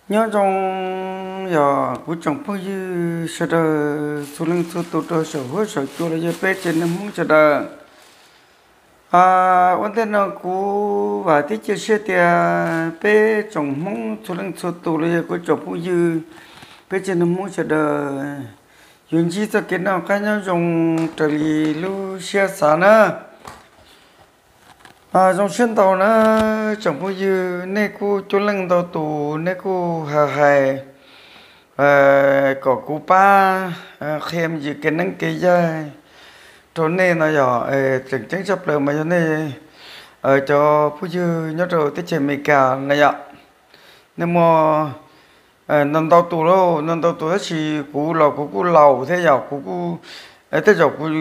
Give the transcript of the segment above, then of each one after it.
Nyob zoo yog kuv tsoom phooj ywg sawv daws txhua leej txhua tus rau saum huab saum cua los yog peb tsev neeg Hmoob sawv daws. Ua ntej no kuv vam thiab cia siab tias peb tsoom Hmoob txhua leej txhua tus los yog kuv tsoom phooj ywg, peb tsev neeg Hmoob sawv daws yuav ntsib txoj kev noj qab nyob zoo raws li lub siab xav na. Zoo siab ntau na, tsoom phooj ywg, nej kuj coob leej ntau tus nej kuj hais kom kuv pab qhia me ntsis kev neeb kev yaig rau nej no yog tseem ceeb tshaj plaws mas yog nej cov phooj ywg nyob rau teb chaws Amelikas na yom. Nej muaj ntau ntau tus lauj, ntau ntau tus tab sis kuv los kuv kuj laus thiab yog kuv kuj, tej zaum kuv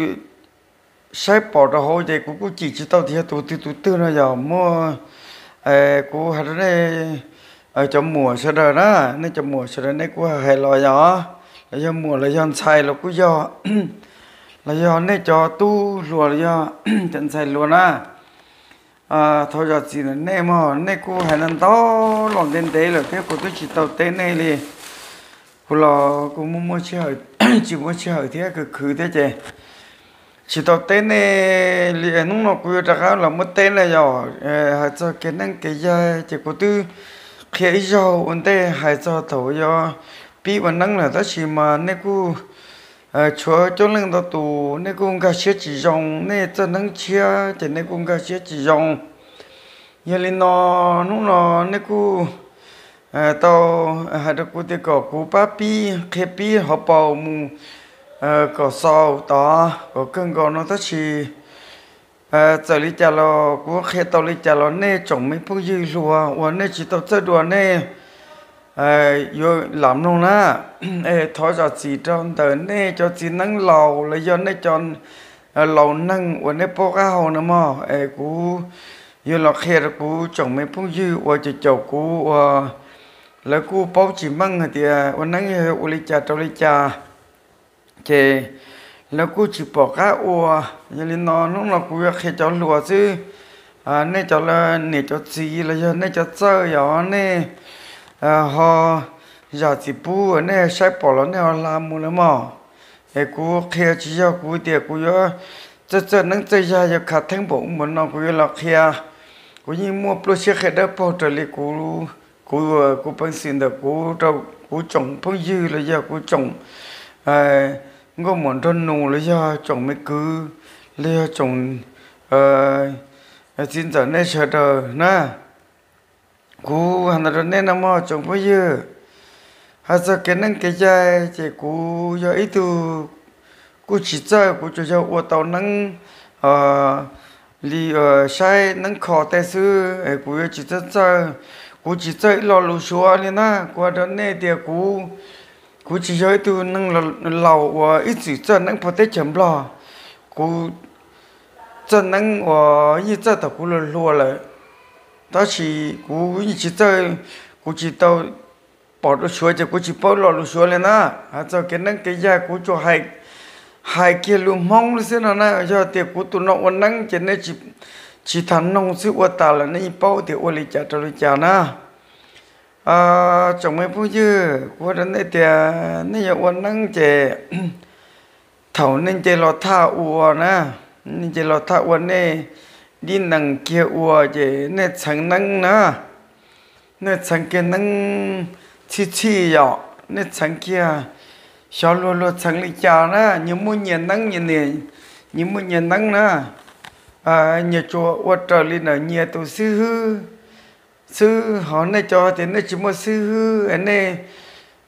saib pom rau hauv ces kuv kuj cim tsis tau tias yog tus twg tus twg no yog muaj, kuv hais rau nej cov muam sawv daws na, nej cov muam sawv daws nej kuj hais los yog, los yog muam los yog ntxhais los kuj yog, los yog nej cov tub hluas los yog cov ntxhais hluas na. Thov zam txim ntawm nej mog, nej kuj hais ntau ntau los ntev ntev lawm thiab kuv twb tsis tau teb nej li. Kuv los kuj muaj muaj sij hawm, tsis muaj sij hawm thiab khwv khwv thiab ces tsis tau teb nej li. Hnub no kuv yuav rov qab los muab teb na yog hais txog kev neeb kev yaig ces kuv twb qhia ib zaug ua ntej hais txog thaum yuav pib ua neeb lawm tab sis mas nej kuj tshuav coob leej ntau tus nej kuj nkag siab tsis zoo, nej txawj neeb tshiab ces nej kuj nkag siab tsis zoo. Yog li no hnub no nej kuj tau hais rau kuv tias kom kuv pab pib qhia pib hauv paus mus kom xaus tod kom kawg nkaus no tab sis txawm li cas los kuv qhia tau li cas los nej tsoom me phooj ywg hluas uas nej tsis tau txawj dua nej yuav lam mloog na. Thov zam txim rau ntawm nej cov txiv neeb laus los yog nej cov laus neeg uas nej paub qab hau no mog es kuv yuav los qhia rau kuv tsoom me phooj ywg uas caum caum kuv uas lawv kuj paub tsis meej hais tias ua neeb yog ua li cas rau li cas ces lawv kuj tsis pom qab ua. Yog li no hnub no kuv yuav qhia cov hluas xwb, nej cov niam cov txiv los yog nej cov txawj yog nej ho zam txim pub nej saib pom los nej ho hla mus lawm mog. Es kuv qhia tsis yog kuv tias kuv yuav txawj txawj neeb txawj yaig yuav khav theeb npaum ub npaum no kuv yuav los qhia. Kuv yeej muaj pluaj siab qhia dawb paug raws li kuv, kuv, kuv peev xwm ntawm kuv rau kuv tsoom phooj ywg los yog kuv tsoom nkauj muam nraug nus los yog tsoom me kwv los yog tsoom txiv ntxawm nej sawv daws na. Kuv hais ntawd rau nej no mog tsoom phooj ywg. Hais txog kev neeb kev yaig ces kuv yog ib tug kuj tsis txawj, kuv tsuas yog ua tau neeb li saib neeb kho tej xwb, kuv yuav tsis txawj txawj, kuv tsis txawj ib lo lus Suav li na. Kuv hais rau nej tias kuv, kuv tsis yog ib tug neeg laus uas ib txwm txawj neeb puag teb chaws Nplog. Kuv txawj neeb uas yeej txawj thaum kuv hluas hluas lawm, tab sis kuv yeej tsis txawj, kuv tsis tau pom rau Suav ces kuv tsis paub lo lus Suav li na. Hais txog kev neeb kev yaig kuv tsuas hais kiag lus Hmoob li xwb no na. Yog tias kuv tus no ua neeb ces nej tsis tham noog xwb ua tas lawm nej yeej paub tias ua li cas rau li cas na. Tsoom me phooj ywg, kuv hais rau nej tias nej yuav ua neeb ces thaum nej nce los thaj ua na, nej nce los thaj ua nej dib nees kiag ua ces nej txheev neeb na, nej txheev kiag neeb txhij txhij yom, nej txheev kiag xyov luag luag txheev li cas na, nyias muaj nyias neeb, nyias muaj nyias neeb na. Nyias tsuas ua raws li ntawm nyias tus xib hwb xwb, ho nej cov tias nej tsis muaj xib hwb, nej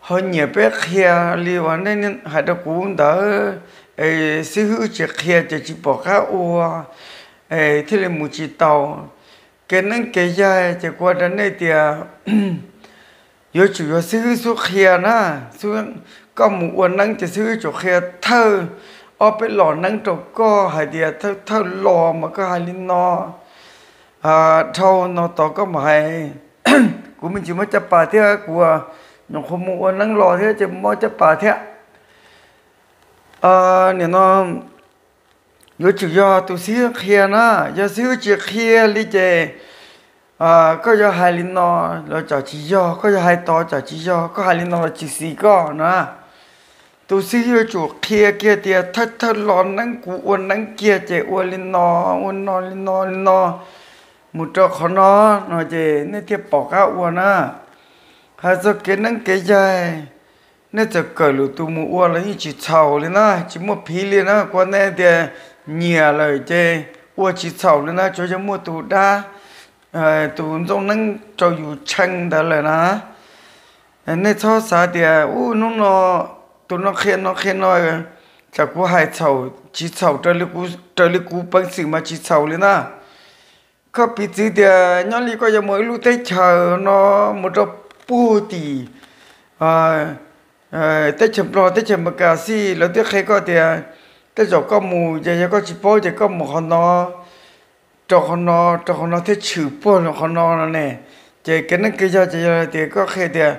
ho nyiam peb qhia li uas nej hais rau kuv ntawd, xib hwb tsis qhia ces tsis pom qab ua, thiaj li mus tsis tau. Kev neeb kev yaig ces kuv hais rau nej tias yuav tsum yog xib hwb xub qhia na. Koj mus ua neeb ces xib hwb tsum qhia thawj ob peb los neeb rau koj hais tias thawj thawj los mas koj hais li no, dhau no tod koj mus hais. Kuv me ntsis muab caj pas thiab kuv nyuam qhuav mus ua neeb los thiab ces muab caj pas thiab. Nim no yuav tsum yog tus xib hwb qhia na, yog xib hwb tsis qhia li ces Koj yuav hais li no los tsam tsis yog, koj yuav hais tod tsam tsis yog, koj hais li no los tsis xis koj na. Tus xib hwb yuav tsum qhia kiag tias thawj thawj los neeb kuv ua neeb kiag ces ua li no, ua no li no li no, mus rau qhov no, no ces nej thiaj pom qab ua na. Hais txog kev neeb kev yaig, nej txawm kawm lwm tus mus ua los yeej tsis txhaum li na, tsis muaj phiv li na. Kuv nej tias nyiam lawm ces ua tsis txhaum li na, tsuas yog muaj tus dab, tus ntxooj neeb rau yus tshee ntawd lawm na. Nej txhob xav tias ub hnub no tus no qhia no qhia no, tsam kuv hais txhaum tsis txhaum, raws li kuv peev xwm mas tsis txhaum li na. Koj piv txwv tias nyob li koj yuav mus ib lub teb chaws no, mus rau puag tim teb chaws Nplog teb chaws Amelikas xij, lawv twb qhia koj tias tej zaum koj mus ces yog koj tsis paub ces koj mus qhov no, rau qhov no, rau qhov no thiaj tshwm puag qhov no no ne. Ces kev neeb kev yaig ces yog tias koj qhia tias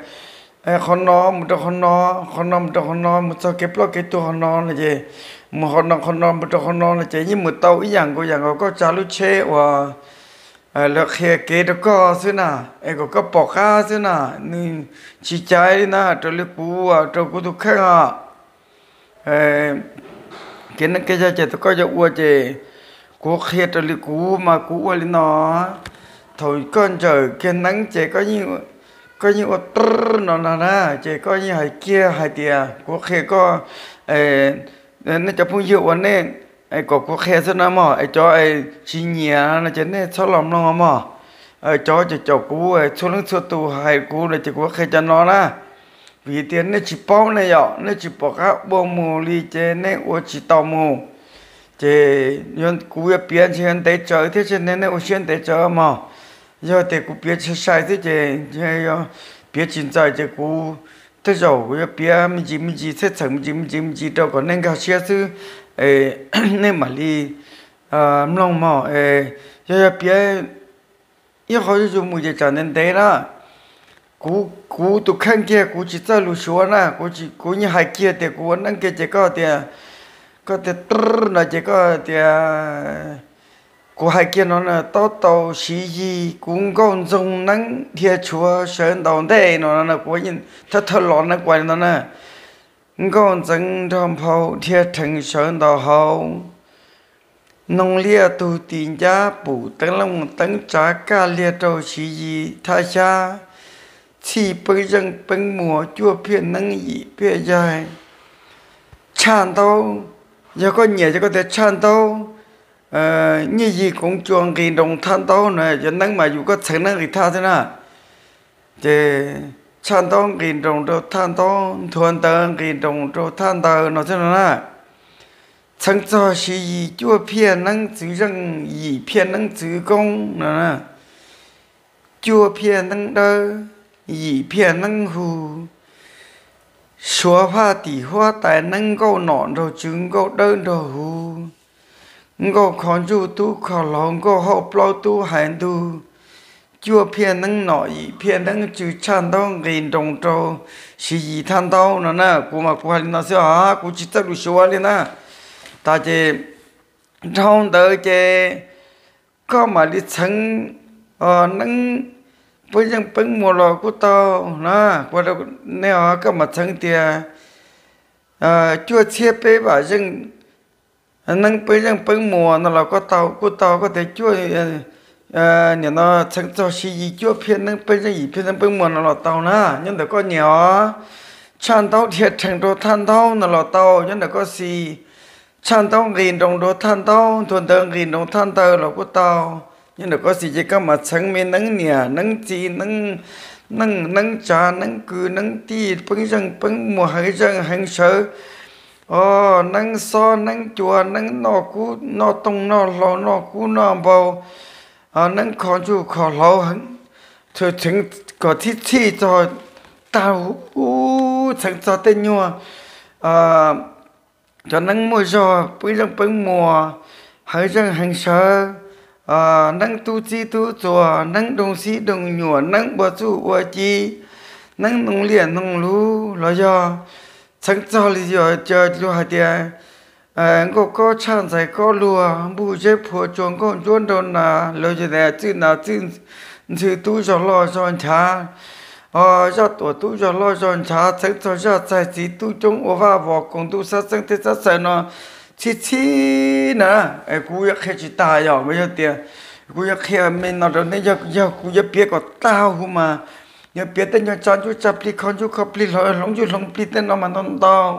qhov no mus rau qhov no, qhov no mus rau qhov no, mus txog kev ploj kev tuag qhov no no ces mus qhov no, qhov no mus rau qhov no no ces yeej mus tau ib yam nkaus yam nkaus koj tsav lub tsheb uas lawv qhia kev rau koj xwb na, es kom koj pom qab xwb na, nws tsis caiv li na. Raws li kuv, rau kuv tus kheej os, kev neeb kev yaig ces thaum koj yuav ua ces kuv qhia raws li kuv mas kuv ua li no. Thaum koj ntsawm kiag neeb ces koj yeej ua tb no no na, ces koj yeej hais kiag hais tias kuv qhia koj, nej cov phooj ywg uas nej, kom kuv qhia xwb na mog, es cov tsis nyiam no ces nej txhob los mloog mog. Cov caum caum kuv, txhua leej txhua tus hais kuv no ces kuv qhia cov no na. Vim tias nej tsis paub ne yom, nej tsis pom qab ua mus li ces nej ua tsis tau mus. Ces kuv yuav piav ntshe yuav ntev tsawv thiab, nej ua siab ntev tsawv mog. Yog tias kuv piav sai sai xwb ces, piav tsis ntxaws ces kuv tej zaum kuv yuav piav me ntsis me ntsis, txheej txheem me ntsis me ntsis me ntsis me ntsis rau kom nej nkag siab xwb, nej mam li mloog mog. Yog yog piav ib qho zuj zus mus ces tsam ntev ntev na. Kuv, kuv tus kheej kiag kuv tsis txawj lus Suav na, kuv yeej hais kiag tias kuv ua neeb kiag ces koj tias, koj tias tb no ces koj tias, kuv hais kiag no na, taub tau siv yig kuv nkauj ntxoog neeb dhia tshuav sawv ntaus ntej no, kuv thawj thawj los neeb kuv hais li no na. Nkauj ntxeev nrog nphau dhia rhees sawv ntaus hauv, noog liaj tug tis ncab pum teeb looj teeb tsav kaj liag rau siv yig thaj xyab, txhij peeb zeej peeb muas cuaj phiaj neeb yim phiaj yaig. Tshaj ntaub, yog koj nyiam ces koj tias tshaj ntaub, nyiaj yig koov tsua nqis nroos thaj ntaub no, cov neeb mas yus koj txheev neeb nqis thaj xwb na. Ces tshaj ntaub nqis nroos rau thaj ntaub, nthuav ntawv nqis nroos rau thaj ntawv no xwb no na. Txheev txog siv yig cuaj phiaj neeb txwv zeej yim phiaj neeb txwv koob no. Cuaj phiaj neeb dawb yim phiaj neeb hu, suav phaj tim huab tais neeb nkauj nom nraug tswv nkauj dawb nraug huv, nkauj kho ntsuj tub kho hlauv nkauj hauj plaub tub hais ntug. Cuaj phiaj neeb nom yim phiaj neeb tswv tshaj ntaub nqis nroos rau siv yig thaj ntaub no na. Kuv mas kuv hais li no xwb os, kuv tsis txawj lus Suav li na. Tas ces dhau ntawd ces koj mam li txheev neeb peeb zeej peeb muas los kuj tau na. Kuv, nej os, koj mam txheev tias cuaj txhiab peb vam zeej neeb peeb zeej peeb muas no los koj tau, kuj tau. Koj tias cuaj, nim no txheev txog siv yig cuaj phiaj neeb peeb zeej yim phiaj neeb peeb muas no los tau na, nyob ntawm koj nyiam os. Tshaj ntaub dhia rhees rau thaj ntaub no los tau, nyob ntawm koj xis. Tshaj ntaub nqis nroos rau thaj ntaub, nthuav ntawv nqis nroos thaj ntawv los kuj tau, nyob ntawm koj xis. Ces koj mam txheev me neeb niam neeb txiv, neeb, neeb tsav neeb kwv neeb tij, peeb zeej peeb muas, heev zeej heev sawv, o, neeb xob neeb cua, neeb noj kub noj tooj noj hlau, noj kub noj npau, neeb kho ntsuj kho hlauv, txheev kom txhij txhij txog tag, txheev txog tej nyuag cov neeb muaj zog, peeb zeej peeb muas, heev zeej heev sawv, neeb tub txib tub txuas, neeb doog xib doog nyuam, neeb ua txuj ua ci, neeb noog liaj noog luv los yog txheev txog li yog cov luag hais tias nkauj kaub tshaj ntxhais kaub luag, npuj zeb phua tsua nkauj ntsuab nraug nas, los yog txwj nas txwj ntxhw tub zog loj zog nchav, zaj tuam tub zog loj zog nchav, txheeb txog zaj txais txiv tub coob ua vaj vos koom ntuj xab xeeb thiab xab xaws no txhij txhij na. Kuv yuav qhia tsis tas yog, yog tias kuv yuav qhia me no rau nej, yog kuv yuav piav kom tag huv mas yuav piav tej nyuag tsa ntsuj tsa plig kho ntsuj kho plig hloov hloov ntsuj hloov plig tej no mas ntau ntau.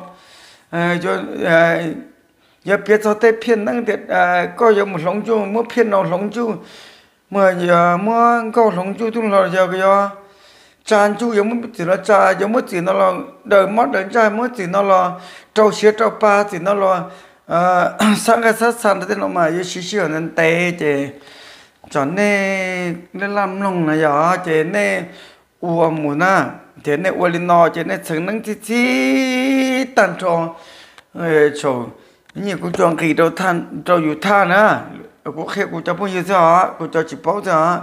Yuav piav txog tej phiaj neeb tias koj yuav mus hloov ntsuj, muab phiaj no hloov ntsuj, muab, muab nkauj hloov ntsuj tub los yog, yog tsa ntsuj yuav muab txim los tsa, yuav muab txim no los daws mob daws ntsaj, muab txim no los rau siav rau pa, txim no los xab nqaij xab xa ntawd tej no mas yuav siv sij hawm ntev ntev ces tsam nej laj laj mloog na yog ces nej ua mus na, ces nej ua li no ces nej txheev neeb txhij txhij tag nrho. Thaum nyiaj kuv tso nqis rau yus thaj na, kuv qhia kuv cov phooj ywg xwb os, kuv cov tsis paub xwb os.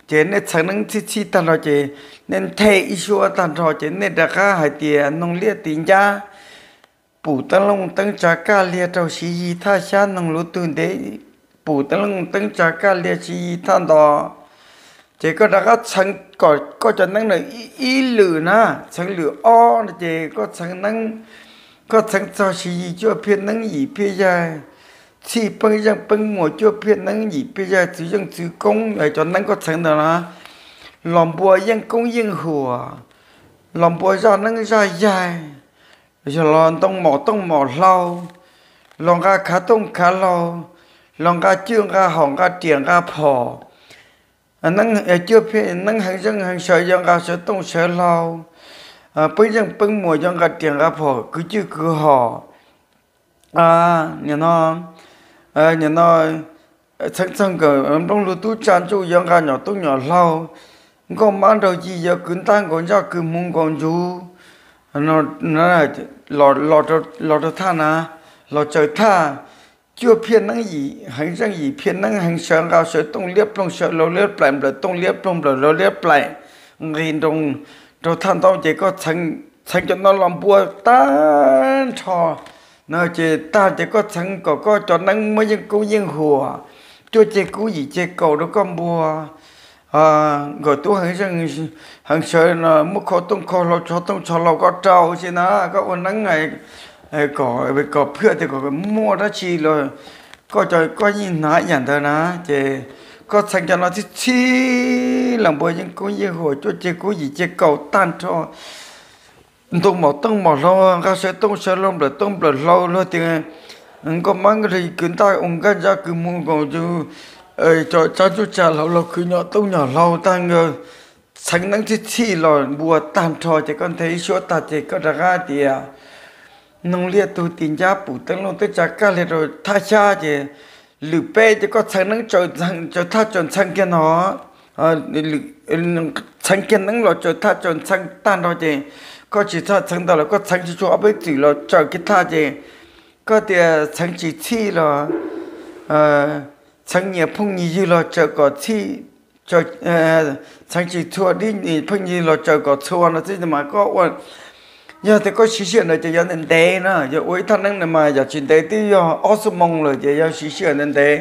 Ces nej txheev neeb txhij txhij tag nrho ces nej nthe ib suab tag nrho ces nej rov qab hais tias noog liab tis ncab, pum teeb looj teeb tsa kaj liag rau Siv Yis thaj xyab, noog luv tug ntev, pum teeb looj teeb tsa kaj liag Siv Yis thaj nto. Ces koj rov qab txheev kom koj cov neeb na ib lwm na, txheev lwm ob no ces koj txheev neeb, koj txheev txog Siv Yis cuaj phiaj neeb yim phiaj yaig, txhij peeb zeej peeb muas cuaj phiaj neeb yim phiaj yaig, txwv zeej txwv koob, cov neeb koj txheev ntawd na, los npua yeej koob yeej huam, los npua zaj neeb zaj yaig, yog los ntoo mom tooj mom hlau, los nqa khav tooj khav hlau, los nqa cwj nqa hom nqa riam nqa phom, cuaj phiaj neeb heev zeej heev sawv yog nqa sawv tooj sawv hlau, peeb zeej peeb muas yog nqa riam nqa phom kwv cwj kwv hom. Nim no, nim no txheev txog nkawm nplooj lug tub tsa ntsuj yog nqa nyom tooj nyom hlau, nkauj mab nraug ci yog kwv ntab nkaus ntsaj kwv hmuv nkaus ntsuv. Los rau thaj na, los tsaws thaj, cuaj phiaj neeb yim heev zeej yim phiaj neeb heev sawv nqa sawv tooj liab ploog sawv hlau liab plaim nplawm tooj liab ploog nplawm hlau liab plaim, nqis nroo rau thaj ntaub ces koj txheev cov no los npua tag nrho no ces tag ces koj txheev kom koj cov neeb muaj yeej koob yeej huam, cuaj ceg kub yim ceg kaum rau koj npua. Nkawm tub heev zeej heev sawv no muab kho tooj kho hlau tsho tooj tsho hlau koj rau xwb na, koj ua neeb kom, kom phwj tias kom muaj dab tsi los koj, koj yeej hnav ib yam ntawd na. Ces koj txheev cov no txhij txhij los npua yeej koob yeej huam cuaj ceg kub yim ceg kaum tag nrho, ntoo mom tooj mom hlau nqa sawv tooj sawv hlau nplawm tooj nplawm hlau luag tias nkauj mab nkaus kwv ntaj ua nkaj ntsaj kwv hmuv nkaus ntsuv, tsa ntsuj tsa hlau los khwv nyom tooj nyom hlau tag nkaus, txheev neeb txhij txhij los npua tag nrho ces koj nthe ib suab tag ces koj rov qab tias noog liab tug tis ncab pum teeb looj teeb tsa kaj liag rau thaj xyab ces lwm peb ces koj txheev neeb tsaws thaj tsaws ntxhee kiag no, txheev kiag neeb los tsaws thaj tsaws ntxhee tag nrho ces koj tsis txhob txheev ntau lawm, koj txheev tsis tshua ob peb txwm los tsaws kiag thaj ces koj tias txheev tsis txhij los txheev nyias phooj nyias ywg los tsaws kom txhij, txheev tsis txhua dib phooj ywg los tsaws kom txhua no xwb mas koj ua, yog tias koj siv sij hawm ntawd ces yog ntev ntev na, yog ua ib thaj neeb no mas yog tsis ntev twb yog ob xuab moos lawm ces yog siv sij hawm ntev ntev.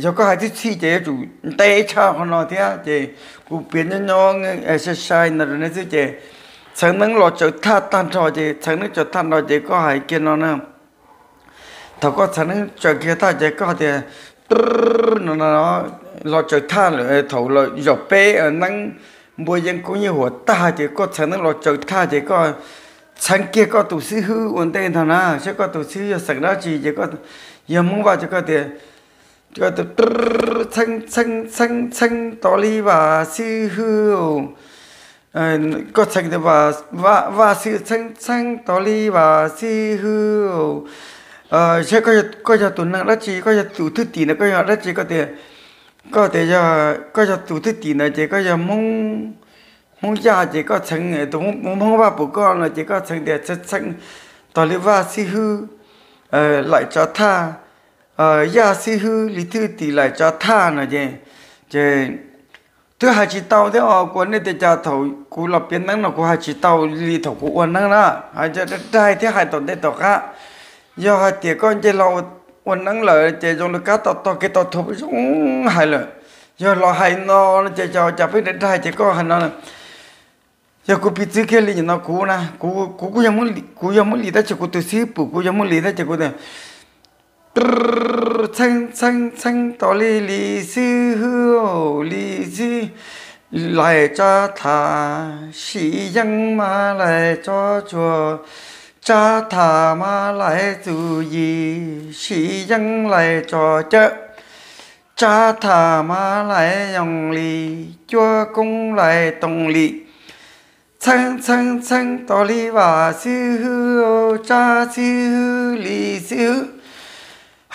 Yog koj hais txhij txhij ces yuav tsum ntev tshaj qhov no thiab ces kuv piav nyob nyob sai sai no rau nej xwb ces txheev neeb los tsaws thaj tag nrho ces txheev neeb tsaws thaj nrho ces koj hais kiag no na. Thaum koj txheev neeb tsaws kiag thaj ces koj tias no, los tsaws thaj lawm thaum los zaum peb neeb npua yeej koob yeej huam tag ces koj txheev neeb los tsaws thaj ces koj txheev kiag koj tus xib hwb ua ntej ntag na, saib koj tus xib hwb yog xeem dab tsi ces yog Hmoob Vaj ces koj tias txheev txheev txheev txheev tos li Vaj xib hwb, koj txheev tias Vaj xib hwb txheev txheev tos li Vaj xib hwb, saib koj yog tus neeg dab tsi, koj yog tus thwj tim na, koj yog dab tsi, koj tias, koj tias koj yog tus thwj tim na ces koj yog Hmoob Yaj ces koj txheev tus Hmoob Vaj pum koj no ces koj txheev tias txheev tos li Vaj xib hwb laim tsav thaj, Yaj xib hwb li thwj tim laim tsav thaj no ces, ces twb hais tsis tau thiab os, kuv nej tias cas thaum kuv los piav neeb no kuv hais tsis tau li thaum kuv ua neeb na, hais daig thiab hais tom ntej tom qab. Yog hais tias koj nce hlo ua neeb lawm ces zoo li kab tau tog kev tau thuav zoo hais lawm. Yog los hais no ces cas peb daig daig ces koj hais no, yog kuv piv txwv kiag li nim no kuv na, kuv, kuv kuj yog Hmoob Lis, kuv yog Hmoob Lis tab sis kuv tus xib hwb pum kuv yog Hmoob Lis tab sis kuv tias, txheeb txheeb txheeb tos li li xib hwb, li xib, lais tsa tham, sim yeeb mas lais tso tsuag, tsa tham mas lais txum yim, sim yeeb lais tso cawb, tsa tham mas lais yoos li, cuab koob lais toos li, txheeb txheeb txheeb tos li vam xib hwb, tsa xib hwb, li xib hwb,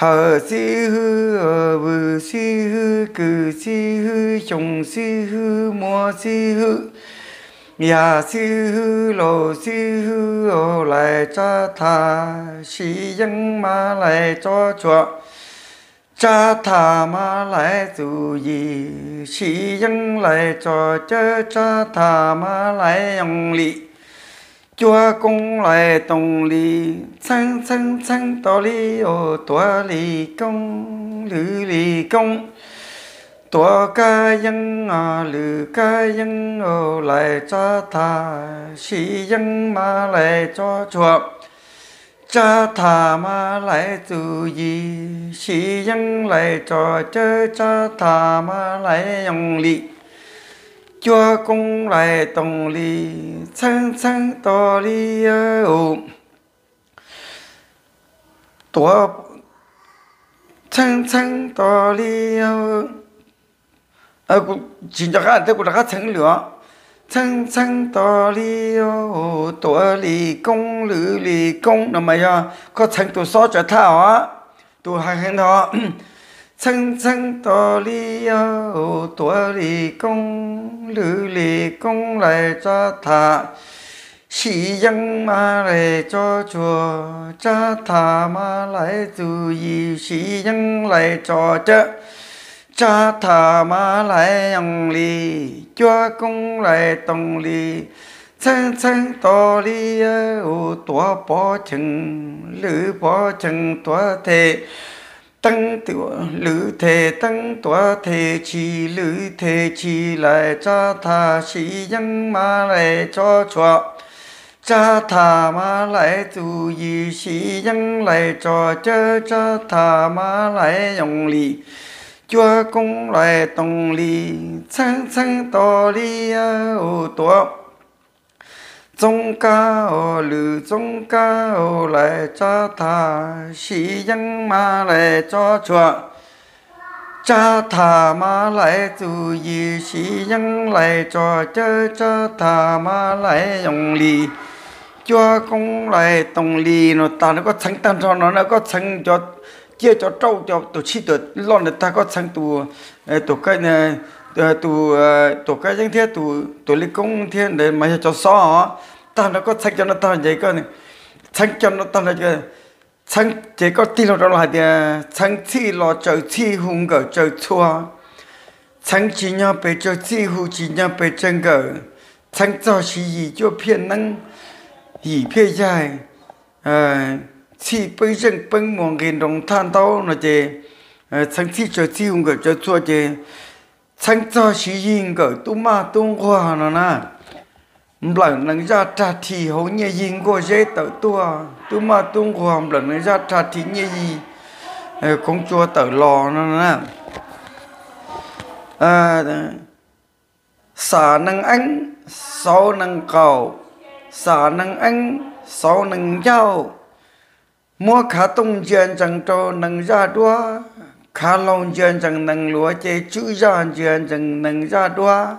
hawm xib hwb, vwm xib hwb, kws xib hwb, xyoo xib hwb, muaj xib hwb, yam xib hwb, laus xib hwb, lais tsa tham, sim yeeb mas lais tso tsuag, tsa tham mas lais txum yim, sim yeeb lais tso cawb, tsa tham mas lais yoos li, cuab koob lais toos li, txheeb txheeb txheeb tos li os, tuav li koob, lwm li koob, tuav kab yeeb, lwm kab yeeb, lais tsa tham, sim yeeb mas lais tso tsuag, tsa tham mas lais txum yim, sim yeeb lais tso cawb, tsa tham mas lais yoos li, cuab koob lais toos li, txheeb txheeb tos li os, tuav, txheeb txheeb tos li, tsis nco qab thiab kuv rov qab txheev lwm os, txheeb txheeb tos li os, tuav li koob, lwm li koob no mas yog koj txheev tus xob tsawv thaj os, tus hais heev ntag, txheeb txheeb tos li os, tuav li koob, lwm li koob, lais tsa tham, sim yeeb mas lais tso tsuag, tsa tham mas lais txum yim, sim yeeb lais tso cawb, tsa tham mas lais yoos li, cuab koob lais toos li, txheeb txheeb tos li os, tuav pov cheem, lwm pov cheem, tuav them, teeb, lwm them teeb, tuav them tshis, lwm them tshis, lais tsa tham, sim yeeb mas lais tso tsuag, tsa tham mas lais txum yim, sim yeeb lais tso cawb, tsa tham mas lais yoos li, cuab koob lais toos li, txheeb txheeb tos li os, tuav txoob kab os, lwm txoob kab os, lais tsa tham, sim yeeb mas lais tso tsuag, tsa tham mas lais txum yim, sim yeeb lais tso cawb, tsa tham mas lais yoos li, cuab koob lais toos li no. Tag nrho koj txheev tag nrho no na, koj txheev cov ciaj cov rauj cov tus tshij tus loj ntawd tag, koj txheev tus, tus, tus kab yeeb thiab tus li koob thiab ntawd mas yog cov xob os. Tag nrho koj txheev cov no tag ces koj txheev cov no tag nrho, txheev ces koj tig hlo rau los hais tias, txheev txhij los tsaws txhij, hu nkawm tsaws txhua, txheev tsis nyog pes tsawg txhij, hu tsis nyog pes tsawg nkawm, txheev txog siv yim cuaj phiaj neeb, yim phiaj yaig, txhij peeb zeej peeb muas, nqis nroos thaj ntaub no ces, txheev txhij tsaws txhij, hu nkawm tsaws txhua ces, txheev txog siv yig nkawm tub maj tub nquag no na, nplawm nees zaj rag rhi hauv nyiaj yig nkuaj zeb tawm tuaj, tub maj tub nquag nplawm nees zaj rag rhi nyiaj yig koov tsua tawm los no na. Xam nees eeb, xauv nees qaum, xam nees eeb, xauv nees ncauj, muab khav tooj ntsia ntsees rau nees zaj duab, khav hlau ntsia ntsees nees luav ces, tswb zaj ntsia ntsees nees zaj duab,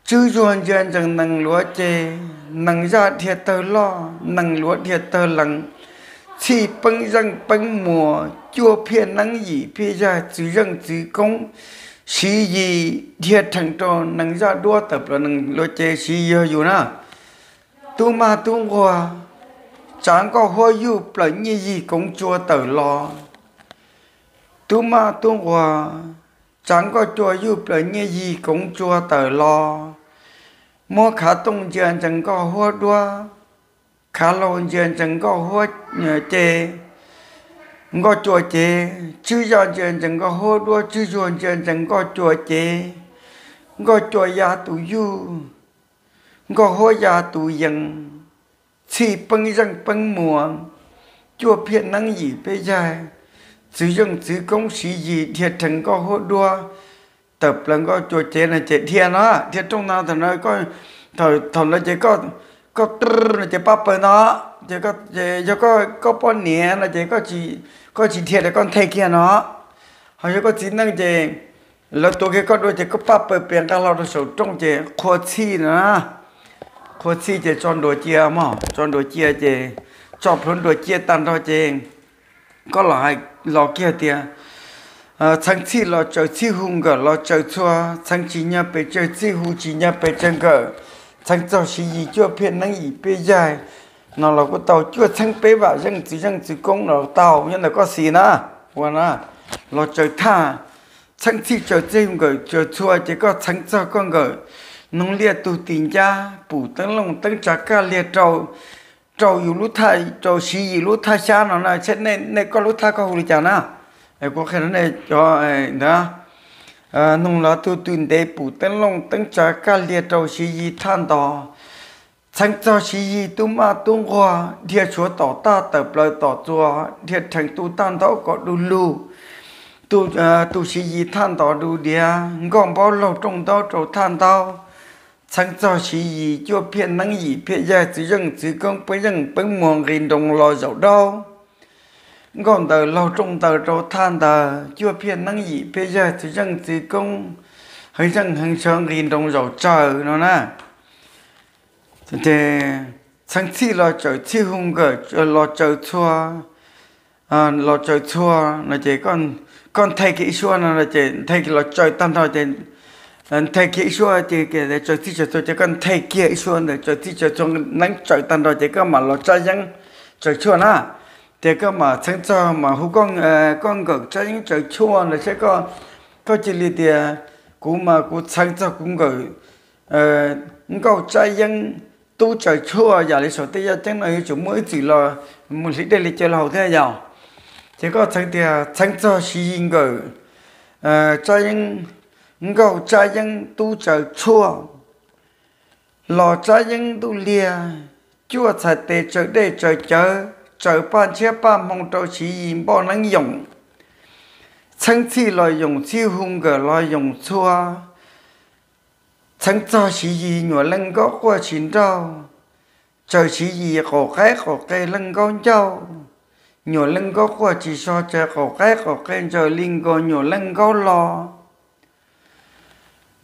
tswb zuag ntsia ntsees nees luav ces, nees zaj dhia tawg loj, nees luav dhia tawg lees, txhij peeb zeej peeb muas, cuaj phiaj neeb, yim phiaj yaig, txwv zeej txwv koob, siv yig dhia rhees rau nees zaj duab tawm plaws nees luav ces, siv yig yog yus na. Tub maj tub nquag, tsav nkauj huab yuj plawm nyiaj yig koov tsua tawm los. Tub maj tub nquag, tsav nkauj cua yuj plawm nyiaj yig koov tsua tawm los. Muab khav tooj ntsia ntsees nkauj huab duab, khav hlau ntsia ntsees nkauj huab ce, Nkauj Cua ces Tswb Zaj ntsia ntsees Nkauj Huab Duab, Tswb Zuag ntsia ntsees Nkauj Cua ces Nkauj Cua ya tus yug, Nkauj Huab ya tus yees, txhij peeb zeej peeb muas, cuaj phiaj neeb yim peb yaig, txwv zeej txwv koob Siv Yis dhia rhees Nkauj Huab Duab, tawm plaws Nkauj Cua cev no ces dhia no, dhia rooj no thaum no, thaum ntawd ces koj, koj no ces pab pawg no, ces yog koj poj niam no ces koj tsis dhia ces koj nthe kiag no, ho yog koj txiv neej ces lawv tuav kiag koj dua ces koj pab pawg pias nqa hlo rau saum rooj ces qhua txhij no, qhua txhij ces tso nruas cia mog, tso nruas cia ces tso plhuav nruas cia tag nrho ces koj los hais los kiag tias, txheeb txhij los tsaws txhij, hu nkawm los tsaws txhua, txheeb tsis nyog pes tsawg txhij, hu tsis nyog pes tsawg nkawm, txheeb txog Siv Yis cuaj phiaj neeb yim peb yaig no los kuj tau, cuaj txheeb peb vam zeej txwv zeej txwv koob no los tau, nyob ntawm koj xis na, ua na, los tsaws thaj, txheeb txhij tsaws txhij, hu nkawm tsaws txhua ces koj txheeb txog koj nkawm, noog liaj tug tis ncab, pum teeb looj teeb tsav kaj liag rau, rau yus lub thaj, rau Siv Yis lub thaj xyab no na, seb nej koj lub thaj koj hu li cas na, kuv qhia nej cov ntawd, noog liaj tug tis ntev, pum teeb looj teeb tsav kaj liag rau Siv Yis thaj ntod, txheeb txog Siv Yis tub maj tub nquag, dhia suav tom taj tawm plaws tom txuas, dhia rhees tu taj ntaub kom du lug, tu Siv Yis thaj ntod du diav, nkauj npaub laug rooj ntaub rau thaj ntaub, txheeb txog Siv Yis cuaj phiaj neeb yim peb yaig, txwv zeej txwv koob, peeb zeej peeb muag, nqis nroos los zaum daub, nkauj ntaws laug rooj ntaws rau thaj ntaws, cuaj phiaj neeb yim peb yaig, txwv zeej txwv koob, heev zeej heev sov, nqis nroos zaum tsaws no na. Ces txheeb txhij los tsaws txhij, hu nkawm los tsaws txhua, los tsaws txhua no ces koj nthe kiag ib suab no ces nthe kiag los tsaws tag nrho ces nthe kiag ib suab ces tsaws txhij tsaws txhua ces koj nthe kiag ib suab ntawd, tsaws txhij tsaws txhua, neeb tsaws tag nrho ces koj mam los tsab yeeb tsaws tshuaj na. Ces koj mam txheeb txog mas hu koj nkawm tsab yeeb tsaws tshuaj ntawd seb, koj cia li tias, kuv mas kuv txheeb txog kuv nkawm nkauj tsab yeeb tub tsaws tshuaj, yam li saum tej yaj ceeb no yuav tsum muaj ib txwm los mus hliv dej li caw los haus thiab yom. Ces koj txheeb tias txheeb txog Siv Yis nkawm tsab yeeb, nkauj tsab yeeb tub tsaws tshuaj, los tsab yeeb ntuj liag, cuaj txhais tes tsaws dej tsaws cawv, tsaws paj ntshiab paj hmoo rau Siv Yis npoj neeb yoom, txheeb txhij los yoom txhij, hu nkawm los yoom txhua, txheeb txog Siv Yis nyuam leej nkaub quaj tsis nrauj, tsaws Siv Yis qaum qaib qaum qe leej nkaub ncauj, nyuam leej nkaub quaj tsis so, tsaws qaum qaib qaum qe ntsaws li nkaus nyuam leej nkaub lo,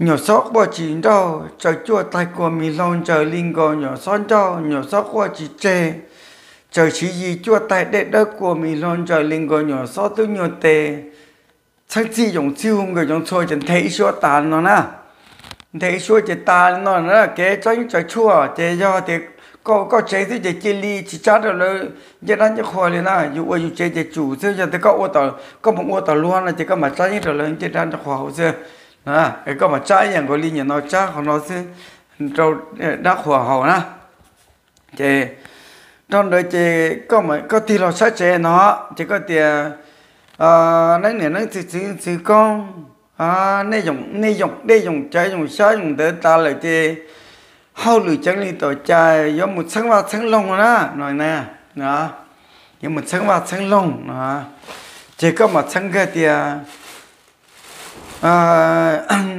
nyuam xob quaj tsis nrauj, tsaws cuaj taig kua mis hlau ntsaws li nkaus nyuam xob ncauj, nyuam xob quaj tsis tseg, tsaws Siv Yis cuaj taig dej dawb kua mis hlau ntsaws li nkaus nyuam xob tub nyuag tes. Txheeb txhij yoom txhij, hu nkawm yoom txhua ces nthe ib suab tas no na. Nthe ib suab ces tas li no na. Kev tsab yeeb tsaws tshuaj ces yog tias koj ua koj tsev xwb ces cia li tsis tsab rau lawv ncej dab ncej qhua li na. Yus ua yus tsev ces tsum xwb, yog tias koj ua, koj mus ua tom luag no ces koj mam tsab yeeb rau lawv ncej dab ncej qhua haus xwb. Koj mam tsab ib yam nkaus li nim no tsab qhov no xwb, rau dab qhuas haus na. Ces dhau ntawd ces koj tig los sab tsev no ces koj tias, neeb niam neeb txiv txwv txwv koob, nej yoom dej yoom cawv yoom xyab yoom ntawv tas lawm ces hauj lwm ceev li tau cai yuav mus txheeb vaj txheeb loog na no. Yuav mus txheeb vaj txheeb loog no, ces koj mam txheeb kiag tias,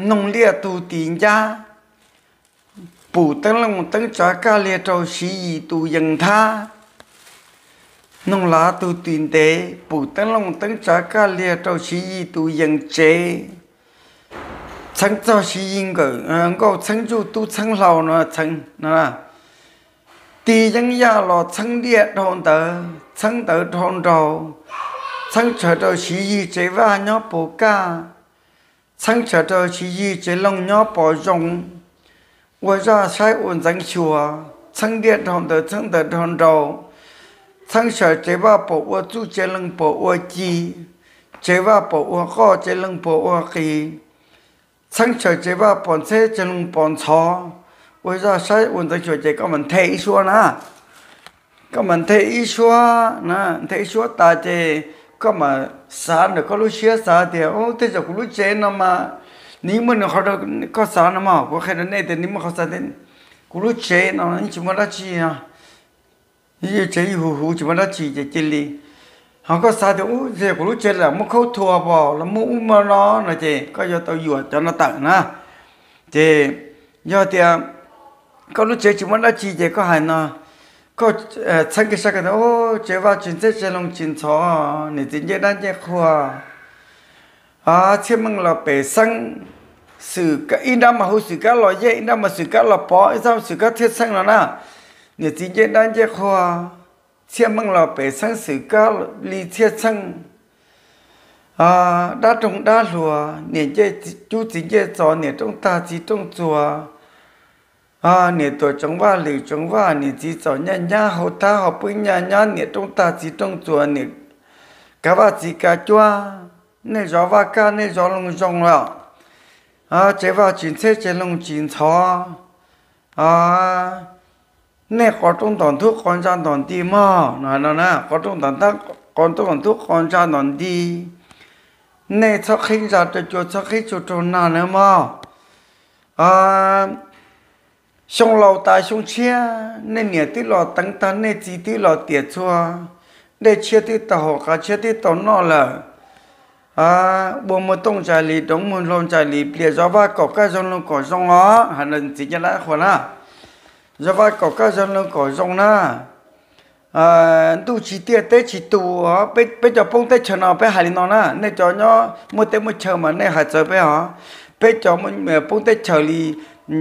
noog liaj tug tis ncab, pum teeb looj teeb tsav kaj liag rau Siv Yis tus yees nthab. Noog lav tug tis ntev, pum teeb looj teeb tsav kaj liag rau Siv Yis tus yees tsev. Txheeb txog Siv Yis nkawm nkauj txheeb ntsuj tub txheeb hlau no, tig yeeb yaj los txheeb liaj dhau ntawv, txheeb ntawv dhau nraug, txheeb tsawv rau Siv Yis tsev vaj nyob puas kaj, txheeb tsawv rau Siv Yis tsev loog nyob pos zoo, ua zaj saib ua ntxeev xyuas, txheeb liaj dhau ntawv, txheeb ntawv dhau nraug, txheeb tsawv tsev vaj pom ua txuj tsev loog pom ua ci, tsev vaj pom ua qoj tsev loog pom ua qis, txheeb tsawv tsev vaj pom ntxheb tsev loog pom ntxhov, ua zaj saib ua ntxeev xyuas ces koj mam nthe ib suab na. Koj mam nthe ib suab na, nthe ib suab tas ces koj mas xav ntawm koj lub siab xav tias, Ub, tej zaum kuv lub tsev no mas nws yeej muaj nws qhov, koj xav no mas kuv qhia rau nej tias nws muaj qhov xav tias, kuv lub tsev no yeej tsis muaj dab tsi, yus tsev yus huv huv tsis muaj dab tsi ces cia li. Ho koj xav tias, Ub, kuv lub tsev lam muaj khaub thuas pom los muaj ub muaj no, no ces koj yuav tau yuam cov no tawm na. Ces yog tias koj lub tsev tsis muaj dab tsi ces koj hais no, koj txheeb kiag sab ko tias, Tsev vaj tsev txheb tsev loog tsis ntxhov, niam txiv ncej dab ncej qhua, txhiaj meej los pem xeeb, ib nrab mas hu xwm kab los yej, ib nrab mas xwm kab los pov, ib nrab xwm kab txhiaj xeeb no na. Niam txiv ncej dab ncej qhua, txhiaj meej los pem xeeb, xwm kab li txhiaj xeeb. Dab roog dab hluas, niam ncej cub txiv ncej txos, niam rooj tag txiv rooj txuas. Niam tuam tsoov vaj lwm tsoov vaj, niam txiv txom nyaj nyab, hau thab hau pwb nyaj nyab, niam rooj tag txiv rooj txuas, niam kav vaj txiv kav cuab. Nej zov vaj kaj, nej zov loog zoo los, tsev vaj tsis ntxheb tsev loog tsis ntxhov. Nej qos rooj ntom ntub qos ntsa ntom nti mog no, qos rooj ntom ntub qos ntsa ntom nti. Nej txhob qhib ntsa rau cua, txhob qhib tsuag rau nag na mog. Xyoo laus tas xyoo tshiab, nej niam twb los teev tag, nej txiv twb los tiam txhua, dej tshiab twb tau haus, qav tshiab twb tau noj lawm. Ua muag tooj ntsais li, doov muag hlau ntsais li, plias zov vaj kom kaj zov loog kom zoo os. Hais no txiv ncej dab qhua na, zov vaj kom kaj zov loog kom zoo na. Ntuj tsis tiaj teb tsis tus, peb cov poob teb chaws no peb hais li no na, nej cov nyob muaj teb muaj chaw mas nej hais txawv peb os. Peb cov poob teb chaws li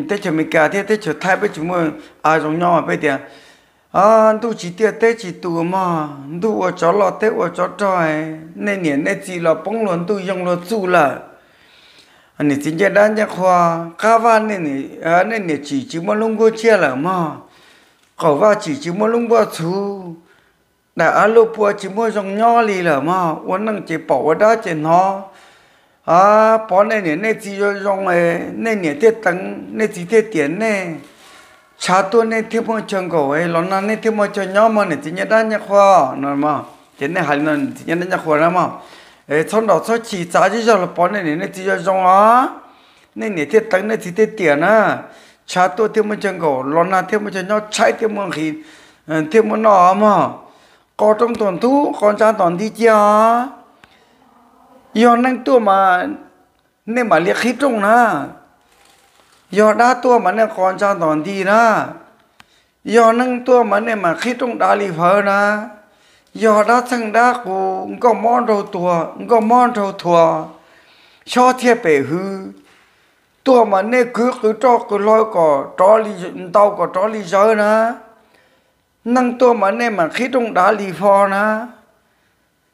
teb chaws Amelikas thiab teb chaws Thaib peb tsis muaj av zoo nyob mas peb tias, ntuj tsis tiaj teb tsis tus mog, ntuj ua tsov loj teb ua tsov rog, nej niam nej txiv los poob luag ntuj yoog luag txuj lawm. Niam txiv ncej dab ncej qhua, qab vaj nej niam tsim tsis muaj lub nkuaj tsiaj lawm mog, qaum vaj tsim tsis muaj lub nkuaj txhuv, daim av luj pua tsis muaj zoo nyob li lawm mog, ua neej ces pom ua dab ces hnov. Pov nej niam nej txiv zoo zoo, nej niam thiaj teev, nej txiv thiaj tiam nej, tshav tuaj nej thiaj muaj chaw nkaum, los nag nej thiaj muaj chaw nyob mog, niam txiv ncej dab ncej qhua no. Ces nej hais li no, niam txiv ncej dab ncej qhua na mog, txhob nrog txhob chim, txav zej zog los pov nej niam nej txiv zoo zoo os. Nej niam thiaj teev, nej txiv thiaj tiam na, tshav tuaj thiaj muaj chaw nkaum, los nag thiaj muaj chaw nyob, tshaib thiaj muaj nqhis, thiaj muaj noj mog. Qos rooj ntom ntub qos ntsa ntom nti cia os. Yog neeg tuaj mas nej mam li qhib rooj na, yog dab tuaj mas nej qos ntsa ntom nti na, yog neeg tuaj mas nej mam qhib rooj dav li fawv na, yog dab txheej dab qus nkauj mob nraug tuag, nkauj mob nraug thuas, xyob thiaj pem hwv, tuaj mas nej kwv qws roj qws hlau kom rov li ntau kom rov li zawv na. Neeg tuaj mas nej mam qhib rooj dav li fo na.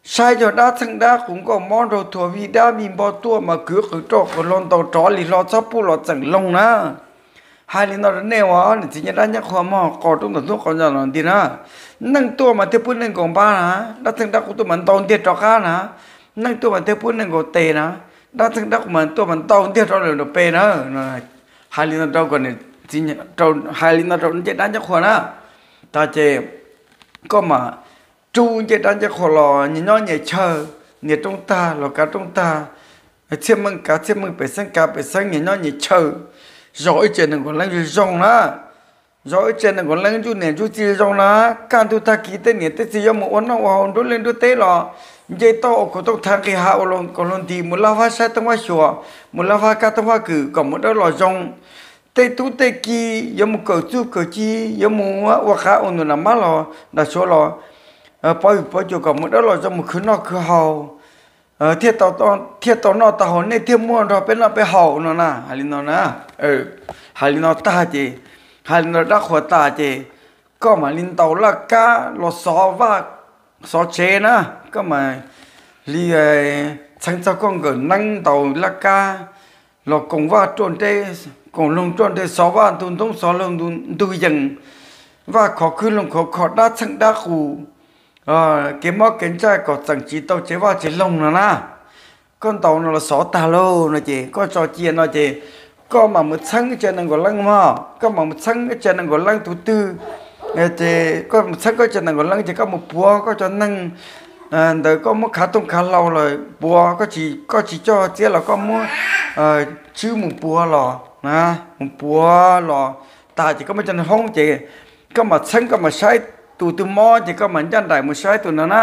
Saib yog dab txheej dab qus nkauj mob nraug thuas vij dab vij npo tuaj mas kwv qws roj qws hlau ntau rov li hlo txhob pub los txeem loog na. Hais li no rau nej uas niam txiv ncej dab ncej qhua mog, qos rooj ntom ntub qos ntsa ntom nti na. Neeg tuaj mas thiaj pub neeg nkaus npab na, dab txheej dab qus tuaj mas ntau ntiag rov qab na. Neeg tuaj mas thiaj pub neeg nkaus tes na, dab txheej dab qus mas tuaj mas ntau ntiag rov lawm rau pem na. Hais li no rau, hais li no rau ncej dab ncej qhua na, tas ces koj mam rub ncej dab ncej qhua los nyias nyob nyias chaw, nias rooj tag los kav rooj tag, txhiaj meej kav txhiaj meej, pem xeeb kav pem xeeb, nyias nyob nyias chaw, zov ib tsev nees nkaum leej zoo zoo na. Zov ib tsev nees nkaum leej ntsuj niam ntsuj txiv zoo na. Kaj ntug tag kis tej niam tej txiv yuav mus ua noj ua haus nruab liaj nruab teb los nce toj ua kuv tooj thav nqis hav ua kaus hluas nti, mus laj fab saib toob fab xyuas, mus laj fab kaj toob fab kwm kom mus dawb los zoo. Tej tub tej ki yuav mus kawm txuj kawm ci, yuav mus ua qav ua num nram mab los nram suav los, pov vim pov cuam kom mus dawb los zoo, mus khwv noj khwv haus, thiaj tau noj tau haus, nej thiaj muaj nrog peb noj peb haus no na. Hais li no na, hais li no tag ces, hais li no dab qhuas tas ces koj mam li ntaus laj kab los xov vaj xov tsev na. Koj mam li txheev txog koj nkawm neeb ntaus laj kab los koom vaj ruaj nreb, koom loog ruaj nreb, xov vaj ntug ntoob xov loog ntug yees, vaj khov khwb loog khov kho, dab txheej dab qus, kev mob kev ntsaj kom txeem tsis tau tsev vaj tsev loog no na. Koj ntaus no los xov tag lauj no ces koj tso cia no ces koj mam mus txheeb tsev nees nkaum leej mog, koj mam mus txheeb tsev nees nkaum leej tus twg, ces koj mus txheeb koj tsev nees nkaum leej ces koj mus puav koj cov neeg ntawd koj muab khav tooj khav hlau los puav, koj tsis coj txiab los koj muab tswb mus puav los na, mus puav los tas ces koj muab cov nws hoob ces koj mam txheeb, koj mam saib tus twg mob ces koj mam ncaj nraim mus saib tus no na.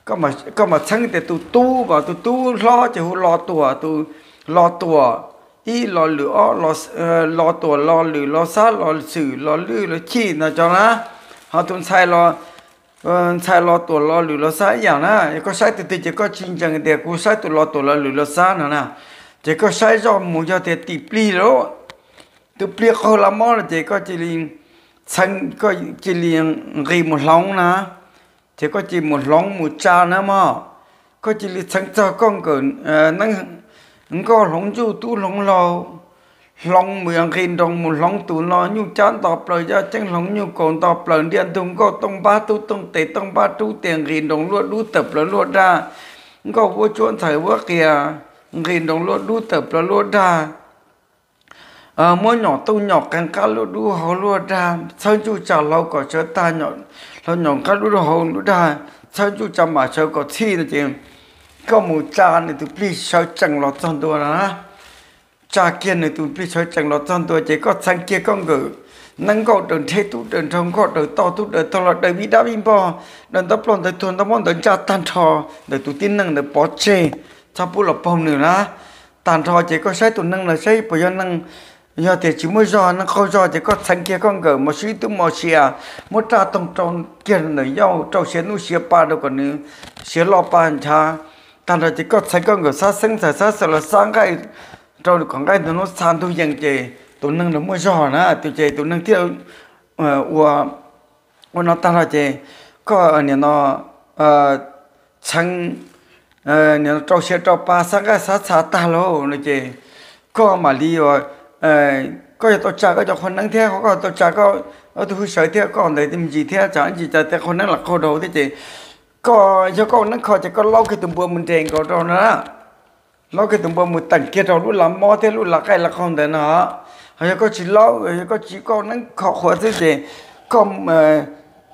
Koj mam txheeb tias tus tub, tus tub hlob ces hu Lo Tuam, tus Lo Tuam ib, Lo Lwm ob, Lo Tuam, Lo Lwm, Lo Xab, Lo Xwm, Lo Lwj, Lo Chij no cov na. Ho tus ntxhais Lo Tuam, Lo Lwm, Lo Xab ib yam na. Koj saib tus twg ces koj tsis ntseeg tias kuv saib tus Lo Tuam, Lo Lwm, Lo Xab no na, ces koj saib zoj mus yog tias tim plig lawm, tus plig qaug lawm mob no ces koj cia li txheeb, koj cia li nqis mus hloov na, ces koj cia li mus hloov mus tsa na mog. Koj cia li txheeb txog koj nkawm neeb nkauj hloov ntsuj tub hloov hlau, hloov mus nqis nroos mus hloov tus no nyuj cab nto plaws yaj ceeb hloov nyuj kaus nto plaws ntiaj ntug nkauj tooj npab tub tooj tes tooj npab rub tes nqis nroos luaj dub tawm plaws luaj dag, nkauj vuab tsuab ntxhais vuab qias nqis nroos luaj dub tawm plaws luaj dag, muab nyom tooj nyom qees qab luaj dub hau luaj dag, txhawb ntsuj tsa hlau kom sawv tag, hlau nyom qab luaj dub hau luaj dag, txhawb ntsuj tsa mam sawv kom txhij no ces koj mus tsa nws tus plig sawv tsees los txog ntua na. Tsa kiag nws tus plig sawv tsees los txog ntua ces koj txheeb kiag koj nkawm neeb nkauj daws nrheb tub daws nraug nkauj daws toj tub daws taug los daws vij dab vij npog, daws ntawv ploj ntawv tuag ntawv muab ntawv ntsaj tag nrho ntawm tus tib neeg ntawd pov tseg, txhob pub los paug nws na. Tag nrho ces koj saib tus neeg ntawd saib puas yog neeg, yog tias tsis muaj zog, neeg qaug zog ces koj txheeb kiag koj nkawm mos sib tub mos sia, muab raj toog rau kiag ntawm yauj rau siav hnub siav pa rau kom nws siav loj pa nchav. Tag nrho ces koj txheeb koj nkawm xab xeeb ntxhais xab xeeb los xab nqaij rau kom nqaij ntug hnub txha ntug yees ces tus neeg ntawd muaj zog na, tus ces tus neeg thiaj ua, ua no tag nrho ces koj nim no txheeb, nim no rau siav rau pa xab nqaij xab txha tag lauj no ces koj mam li, koj yuav tau tsa koj cov qhua neeb thiab, koj tau tsa koj ob tug hwj sawv thiab koj ntawd me ntsis thiab, tsam ib ntsis cas tej qhua neeb los qaug rau thiab ces koj yog koj ua neeb kho ces koj laub kiag tus npua mus nres nkaus rau na. Laub kiag tus npua mus teem kiag rau lub lav mob thiab lub lav qaij lav qaug ntawd no. Ho yog koj tsis laub, yog koj tsis, koj neeb kho qhuav xwb ces koj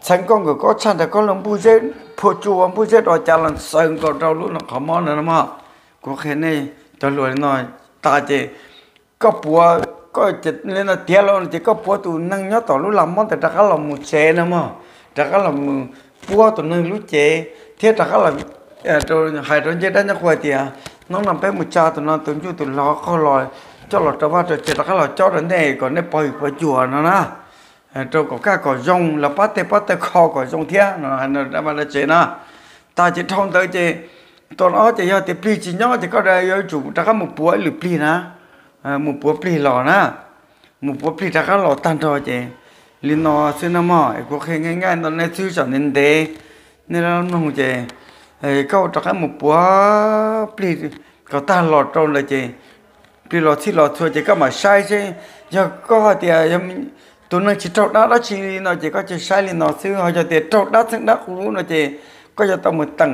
txheeb koj nkawm koj tshaj nrag koj los npuj zeb phua tsua npuj zeb do cav los xaws nkaus rau lub no qhov mob ntawd no mog. Kuv qhia nej cov hluas li no tas ces koj puav, koj li no tiav los ces koj puav tus neeg nyob tom lub lav mob ntawd rov qab los mus tsev no mog, rov qab los mus puab tus neeg lub cev thiab rov qab los hais rau ncej dab nyob qhua tias hnub no peb mus tsa tus no tus ntsuj tus hlauv qaug los coj los rau vaj rau tsev rov qab los cob rau nej kom nej pov hwm pov cuag no na, rau kom kaj kom zoo los pab tej pab taw kho kom zoo thiab no, tsev na. Tas ces dhau ntawd ces tus ob ces yog tias plig tsis nyob ces koj yuav tsum rov qab mus puav ib lwm plig na, mus puav plig los na, mus puav plig rov qab los tag nrho ces li no xwb no mog. Kuv qhia nqaij nqaij no nej xwb tsam ntev ntev nej mloog ces koj rov qab mus puav plig kom tag los rau ntawd ces plig los txhij los txhua ces koj mam saib seb, yog koj hais tias tus neeg tsis raug dab dab tsi li no ces koj cia saib li no xwb, ho yog tias raug dab txheeb dab qus no ces koj yuav tau mus teem,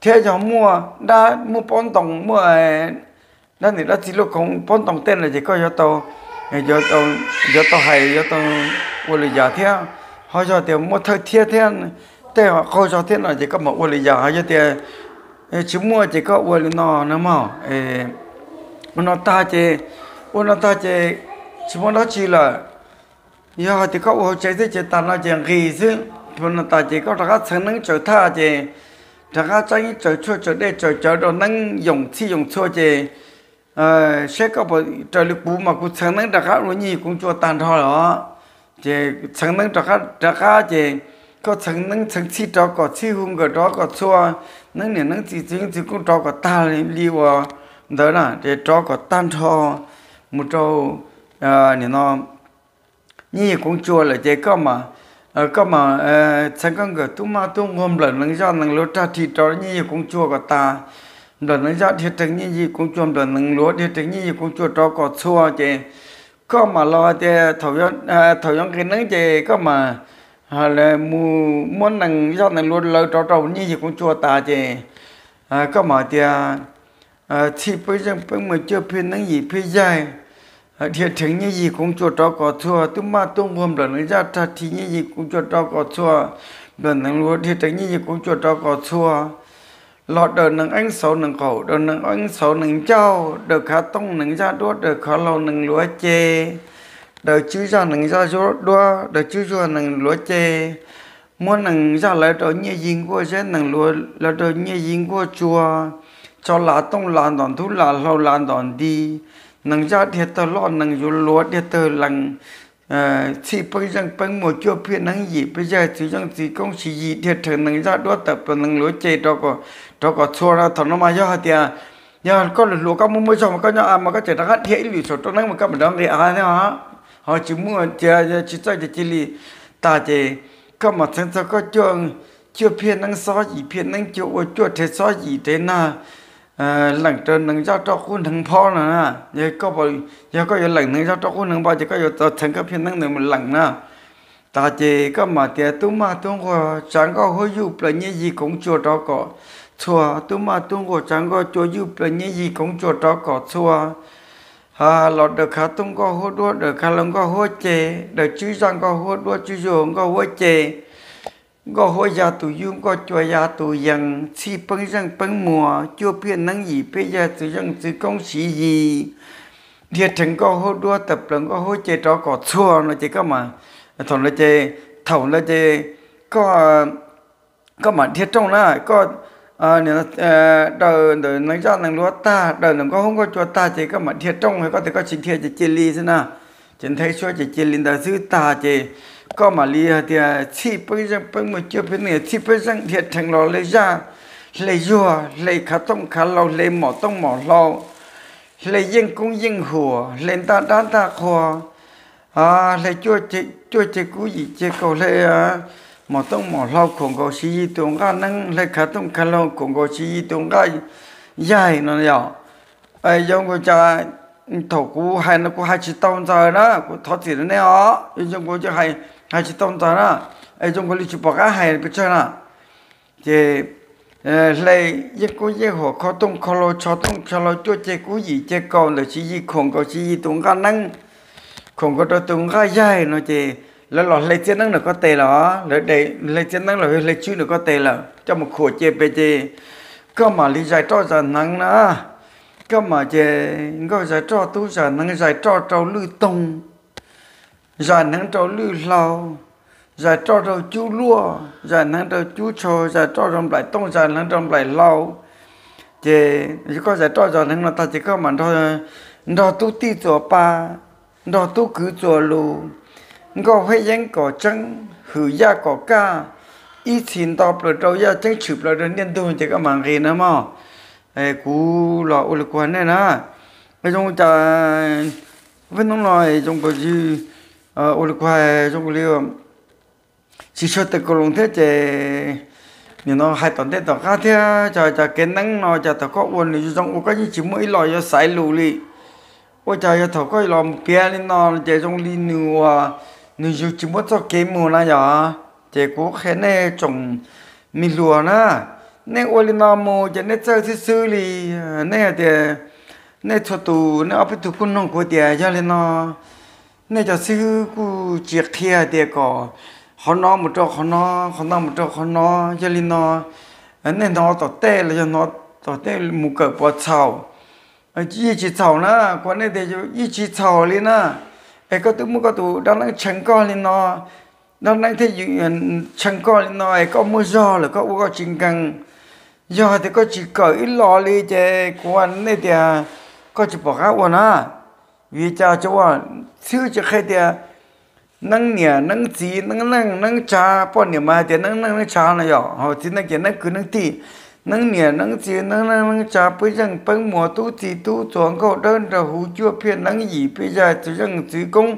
thiab yog muaj dab muaj pob ntoo muaj dab nim dab txi luaj khoov pob ntoo tej no ces koj yuav tau, yuav tau hais yuav tau ua lwm yam thiab, ho yog tias muaj thawj thiab thiab tej qaug zog thiab no ces koj mam ua lwm yam, ho yog tias tsis muaj ces koj ua li no no mog. Ua no tag ces, ua no tag ces tsis muaj dab tsi lawm. Yog hais tias koj ua hauv tsev xwb ces tas no ces nqis xwb, ua no tas ces koj rov qab txheev neeb tsaws thaj ces rov qab tsaws yeeb tsaws tshuaj tsaws dej tsaws cawv rau neeb yoos txhij yoos txhua ces saib koj puas raws li kuv mas kuv txheev neeb rov qab ua nyiaj yig koov tsua tag nrho lawm os. Ces txheev neeb rov qab ces koj txheev neeb txheev txhij rov kom txhij, hu nkawm rov kom txhua, neeb niam neeb txiv txiv yeeb txiv koob rov kom tag li uas ntawd na, ces rov kom tag nrho mus rau nim no nyiaj yig koov tsua lawm ces koj mas, koj mas txheev koj nkawm tub maj tub nquag nplawm nees zaj nees luav rag rhi rov nyiaj yig koov tsua kom tas, nplawm nees zaj dhia rhees nyiaj yig koov tsua, nplawm nees luav dhia rhees nyiaj yig koov tsua rov kom txhua ces koj mam los tias thaum yuav nqis neeb ces koj mam mus muab nees zaj nees luav lawv rov rau nyiaj yig koov tsua tas ces koj mam tias txhij peb zeej peb muaj cuaj phiab neeb yim phiab yaig, dhia rhees nyiaj yig koov tsua rov kom txhua, tub maj tub nquag nplawm nees zaj rag rhi nyiaj yig koov tsua rov kom txhua, Daws nees luav dhia rhees nyiaj yig koov tsua rov kom txhua. Los daws nees eeb xauv nees qaum, daws nees eeb xauv nees ncauj, daws khav tooj nees zaj duab, daws khav laug nees luav ce, daws tswb zaj nees zaj duab, daws tswb zuag nees luav ce. Muab nees zaj lawv rau nyiaj yig nkuaj zeb, nees luav lawv rau nyiaj yig nkuaj tsua. Tso las tooj las ntom ntub, las hlau las ntom nti. Nees zaj dhia tawg loj, nees yuav luav dhia tawg lees. Txhij peeb zeej peeb muas, cuaj phiaj neeb yim, peb zaj txwv zeej txwv koob siv yig, dhia rhees nees zaj duab tawm plaws nees luav ce rov kom txhua no. Thaum no mas yog hais tias yog koj lug hluas koj muaj muaj zog mas koj nyob av mas koj tseem rov qab dhia ib lwm saum rau neeb mas koj mam rov nqis av thiab os. Ho tsis muaj tias tsis txawj ces cia li tag ces koj mam txheev txog koj cuaj phiaj neeb xob yim phiaj neeb cua ua cuaj rhev xob yim rhev nag, leem rau nees zaj roj qub hneev phob no na. Yog koj yuav leem nees zaj roj qub hneev phob ces koj yuav tau txheev koj phiaj neeb ntawd mus leem na. Tas ces koj mam tias tub maj tub nquag tsav nkauj huab yuj plaws nyiaj yig koov tsua rov kom txhua, tub maj tub nquag tsav nkauj cua yuj plaws nyiaj yig koov tsua rov kom txhua. Ha los daws khav tooj nkauj huab duab, daws khav laug nkauj huab ce, daws tswb zaj nkauj huab duab tswb zuag nkauj huab ce. Nkauj huab ya tus yuj, nkauj cua ya tus yees, txhij peeb zeej peeb muas, cuaj phiaj neeb yim, peb zaj txwv zeej txwv koob siv yig, dhia rhees nkauj huab duab tawm plaws nkauj huab ce rov kom txhua no ces koj mam, thaum ntawd ces, thaum ntawd ces koj, koj mam dhia rooj na. Koj daws ntawm nees zaj nees luav tag, daws ntawm nkauj huab nkauj cua tag ces koj mam dhia rooj, koj tias koj tsis dhia ces cia li xwb na. Ces nthe suab ces cia li ntawd xwb. Tag ces koj mam li hais tias txhij peeb zeej peeb muas, cuaj phiaj neeb yim, txhij peeb zeej dhia rhees los hle zaj, hle zuag, hle khav tooj khav laug, hle mom tooj mom hlau, hle yeej koob yeej huam, hle ntaj dab ntaj qhua, hle cuaj ce kub yim ce kaus, hle mom tooj mom hlau khuam nkaus siv yig tus nqaj neeb, hle khav tooj khav laug khuam nkaus siv yig tus nqaj yaig no yom. Zoo nkaus cas thaum kuv hais no kuv hais tsis tau ntxaws na, kuv thov txim rau nej os, zoo nkaus hais tsis tau ntxaws na, es zoo nkaus li tsis pom qab hais pes tsawg na. Ces hle yeej koob yeej huam, kho tooj kho hlau, tsho tooj tsho hlau, cuaj ce kub yim ce kaus ntawm siv yig khuam nkaus siv yig tus nqaj neeb, khuam nkaus rau tus nqaj yaig no ces lawv los hle txiab neeb ntawm koj tes lawm, lawv hle txiab neeb los hle tswb ntawm koj tes lawm coj mus khuam cia pem ces koj mam li zais roj zais hneev na. Koj mam ces nkauj zais roj, tub zais hneev, zais roj rau lwj toog, zais hneev rau lwj hlau, zais roj rau cub luaj, zais hneev rau cub tshau, zais roj rau nplaim tooj, zais hneev rau nplaim hlau. Ces koj zais roj zais hneev no tag ces koj mam nrog tub tij txuas pa, nrog tub kwv txuas lus, nkauj hej yeeb kom tseeb, hwm yaj kom kaj, ib txhis nto plaws rau yaj ceeb, tshwm plaws rau niaj ntug ces koj mam nqis na mog. Kuv los ua li kuv hais nej na, zoo cas vib hnub no zoo nkaus li, ua li kuv hais zoo nkaus li tsis tshua tawm kaus loos thiab ces nim no hais tom ntej tom qab thiab. Cas cas kev neeb no cas thaum koj ua nws zoo ua koj yeej tsis muaj ib los yuav xaiv lus li. Ua cas yog thaum koj los mus piav li no ces zoo li nws ua, nws yug tsis muab txoj kev mus na yom. Ces kuv qhia nej tsoom me hluas na, nej ua li no mus ces nej txawj xwb xwb li. Nej hais tias nej txhua tus, nej ob peb tug phooj noog kuv tias yog li no, nej cov xib hwb kuj tsis qhia tias kom qhov no mus rau qhov no, qhov no mus rau qhov no. Yog li no nej hnov tom tej los yog hnov tom tej mus kawm puas txhaum? Yeej tsis txhaum na, kuv hais nej tias yeej tsis txhaum li na. Es koj twb muab koj tus dab neeb tshee koj li no, dab neeb thiaj tshee koj li no es koj muaj zog lawm koj ua koj tsis nkees. Yog hais tias koj tsis kawm ib los li ces kuv hais nej tias koj tsis pom qab ua na. Vim cas tsis ua? Xib hwb tsis qhia tias neeb niam neeb txiv neeb neej neeb tsav, poj niam mas hais tias neeb neej neeb tsav no yom, ho txiv neej ces neeb kwv neeb tij. Neeb niam neeb txiv neeb neej neeb tsav, peb zeej peb muas, tub txi tub txuas, nkauj dawb nraug huv, cuaj phiaj neeb yim, peb zaj txwv zeej txwv koob,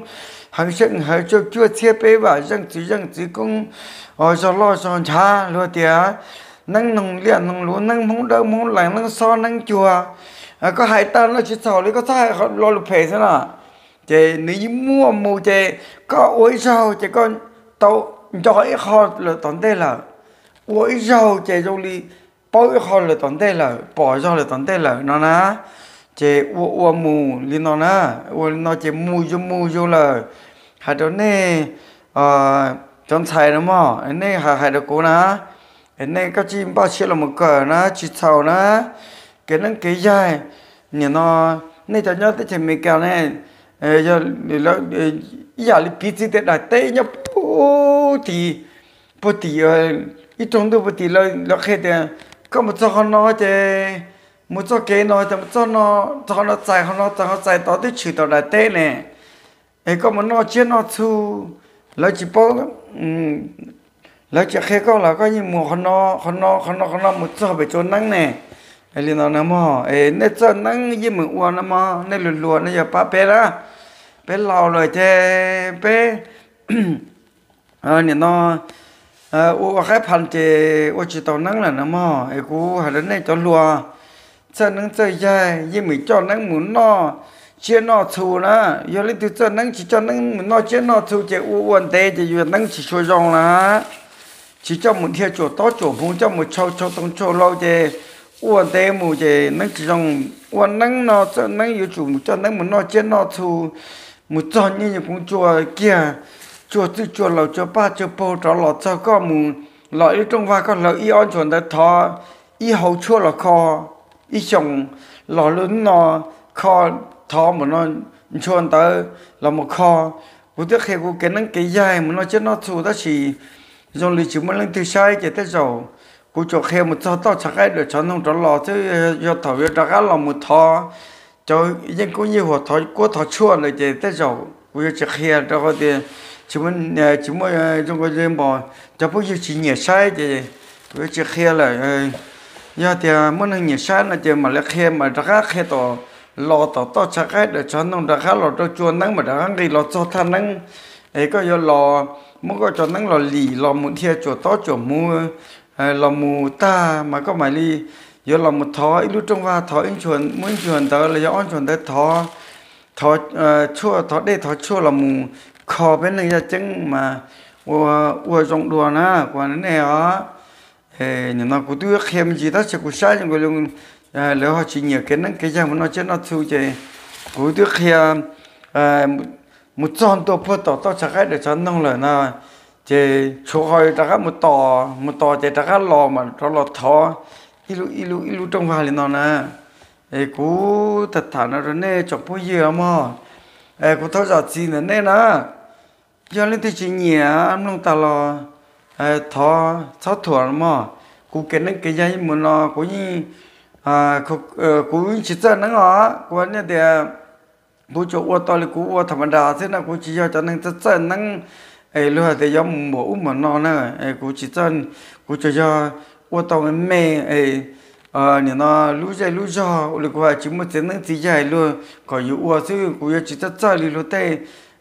heev seej heev tsawg, cuaj txhiab peb vam zeej txwv zeej txwv koob, zog loj zog nchav, luag tias neeb noog liaj noog luv, neeb hmoob dawb hmoob lees, neeb xob neeb cuag. Koj hais tag no tsis txhaum li, koj txhob hais lo lus phem xwb na. Ces nws yeej muaj mus ces koj ua ib zaug ces koj tau nco ib qho lawm tom ntej lawm, ua ib zaug ces zoo li paub ib qho lawm tom ntej lawm, pom zog lawm tom ntej lawm no na. Ces ua ua mus li no na, ua li no ces mus zoo mus zoo lawm. Hais rau nej cov ntxhais no mog, nej hais hais rau kuv na, nej koj tsis npaj siab los mus kawm na, tsis txhaum na, kev neeb kev yaig. Nim no nej cov nyob teb chaws Amelikas ne, yog ib yam li piv txwv tias daim teb nyob puag tim, puag tim ib rooj ntuj puag tim lawv qhia tias koj mus txog qhov no ces, mus txoj kev no ces mus txog no, txog qhov no txais qhov no, txais qhov txais tod twb tshwm tau daim teb ne. Es koj mus noj tsiab noj txhu, lawv tsis paub, lawv tsis qhia koj los koj yeej mus qhov no, qhov no, qhov no, qhov no mus txog pem tsua neeb ne. Li no na mog, es nej txawj neeb yeej meem ua no mog, nej luag hluas no yog pab peb na, peb laus lawm ces peb nim no ua ua qaib pha ces ua tsis tau neeb lawm na mog. Es kuv hais rau nej cov hluas, txawj neeb txawj yaig yeej meem coj neeb mus noj tsiab noj txhu na. Yog leej twg txawj neeb tsis coj neeb mus noj tsiab noj txhu ces ua ua ntev ces yuav neeb tsis tshua zoo na. Tsis coj mus dhia tsuam tob tsuam hmuv, coj mus tshau tshau toog tshau hlau ces ua ntev mus ces neeb tsis zoo. Ua neeb no txawj neeb yuav tsum mus coj neeb mus noj tsiab noj txhu, mus txog nyiaj koov tsua kiag, tsua txwj tsua laus tsua paj tsua paug rov los txog koj mus los ib lub rooj vag koj hlawv ib ob ntshuas ntawv thov ib hau tshuaj los kho, ib xyoos los lub no kho, thov mus no ntshuas ntawv los mus kho. Kuv twb qhia kuv kev neeb kev yaig mus noj tsiab noj txhu tab sis zoo li tsis muaj leej twg saib ces tej zaum kuv tsuas qhia mus txog toj tshav qaib dawm tshav noog rov los xwb, yog thaum yuav rov qab los mus thov cov yeej kub yeej huam thov kuab thov tshuaj ntawd ces tej zaum kuv yuav tsis qhia rau qhov tias tsis muaj, tsis muaj zoo li npos, cov phooj ywg tsis nyiam saib ces kuv yuav tsis qhia lawm. Yog tias muaj neeg nyiam saib no ces mam li qhia, mam rov qab qhia tom, los tom toj tshav qaib dawm tshav noog rov qab los rau tsua neeb mam rov qab nqis los txog thaj neeb. Es koj yuav los muab koj cov neeb los lim los mus dhia tsuam tob tsuam hmuv los mus tag mas koj mam li yuav los mus thov ib lub rooj vag, thov ib ntshuas, muab ib ntshuas ntawv los yog ob ntshuas ntawv thov, thov tshuaj, thov dej thov tshuaj los mus kho peb neeg yaj ceeb mas ua, ua zoo dua na, kuv hais nej os. Nim no kuv twb qhia me ntsis tab sis kuv saib zoo li lawv ho tsis nyiam kev neeb kev yaig mus noj tsiab noj txhu ces kuv twb qhia mus txog ntua puag tom toj tshav qaib dawm tshav noog lawm na, ces tshuav qhov rov qab mus tos, mus tos ces rov qab los mas rov los thov ib lub, ib lub, ib lub rooj vag li no na. Es kuv tham tham no rau nej tsoom phooj ywg mog. Kuv thov zam txim ntawm nej na. Yog leej twg tsis nyiam mloog tas los thov txhob thuam mog. Kuv kev neeb kev yaig yeej mus no kuv yeej, kuv yeej tsis txawj neeb os. Kuv hais nej tias kuv tsuas ua tau li kuv ua tham ma das xwb no, kuv tsis yog cov neeg txawj txawj neeb es luag hais tias yuav mus npaum ub npaum no na. Kuv tsis txawj, kuv tsuas yog ua tau me me es nim no lub zej lub zog ua li kuv hais tsis muaj txiv neeb txiv yaig luag kom yus ua xwb, kuv yuav tsis txawj txawj li luag tej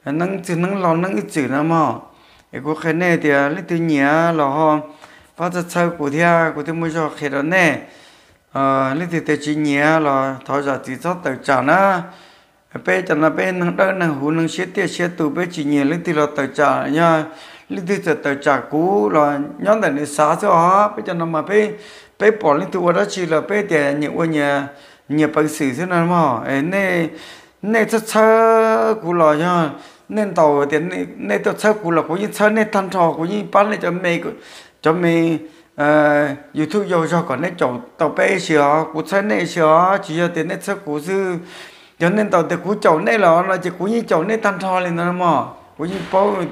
neeb txwg neeb laug neeb ib txwm na mog. Es kuv qhia nej tias leej twg nyiam los ho pab txhawb txhawb kuv thiab kuv thiaj muaj zog qhia rau nej. Leej twg tias tsis nyiam los thov zam txim txhob tawm tsam na. Peb cov no peb neeg dawb neeg huv neeg siab tiaj siab tus, peb tsis nyiam leej twg los tawm tsam. Yog leej twg txawm tawm tsam kuv los nyob ntawm nws xav xwb os. Peb cov no mas peb, peb pom leej twg ua dab tsi los peb tias nyias ua nyias peev xwm xwb no mog. Nej txhawb txhawb kuv los yog nej ntaus tias nej tuaj txhawb kuv los kuv yeej txhawb nej tag nrho, kuv yeej pab nej cov me, cov me YouTube yau zog kom nej caum tau peb si os, kuv txhawb nej si os, tsis yog tias nej txhawb kuv xwb. Yog nej ntaus tias kuv caum nej los no ces kuv yeej caum nej tag nrho li ntawd mog. Kuv yeej paub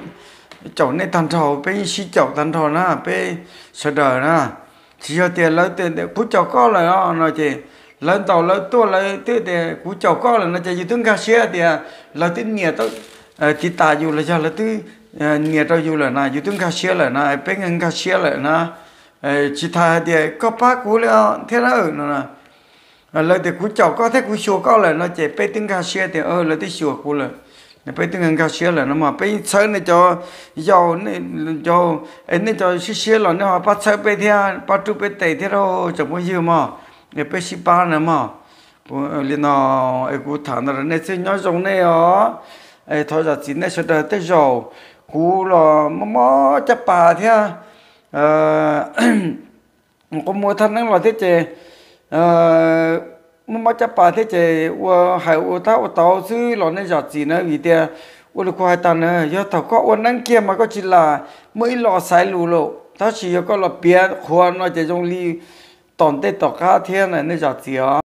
caum nej tag nrho, peb yeej sib caum tag nrho na, peb sawv daws na. Tsis yog tias lawv tias kuv caum koj lawm no ces lawv ntaus lawv tuaj lawv twb tias kuv caum koj lawm no ces yus twb nkag siab tias lawv twb nias tau, tiv tas yus los yog lawv twb nias rau yus lawm na, yus twb nkag siab lawm na, peb nkag siab lawm na. Tsis tas hais tias koj pab kuv li thiab na no, lawv tias kuv caum koj thiab kuv xyuas koj lawm no ces peb twb nkag siab tias lawv twb xyuas kuv lawm, peb twb nkag siab lawm no mas peb yeej txhawb nej cov yau, nej cov siab siab los nej ho pab txhawb peb thiab pab rub peb tes thiab lauj tsoom phooj ywg mog. Peb sib pab na mog. Li no es kuv tham ntau rau nej xwb, nyob zoo nej os. Thov zam txim nej sawv daws tej zaum kuv los mob mob caj pas thiab, kuv mus thaj neeb los thiab ces mob mob caj pas thiab ces ua hais ua tab ua tau xwb los nej zam txim na vim tias Ua li kuv hais tas na, yog thaum koj ua neeb kiag mas koj tsis lam muaj ib los xaiv lus lawm, tab sis yog koj los piav qhuav no ces zoo li tom ntej tom qab thiab na nej zam txim os.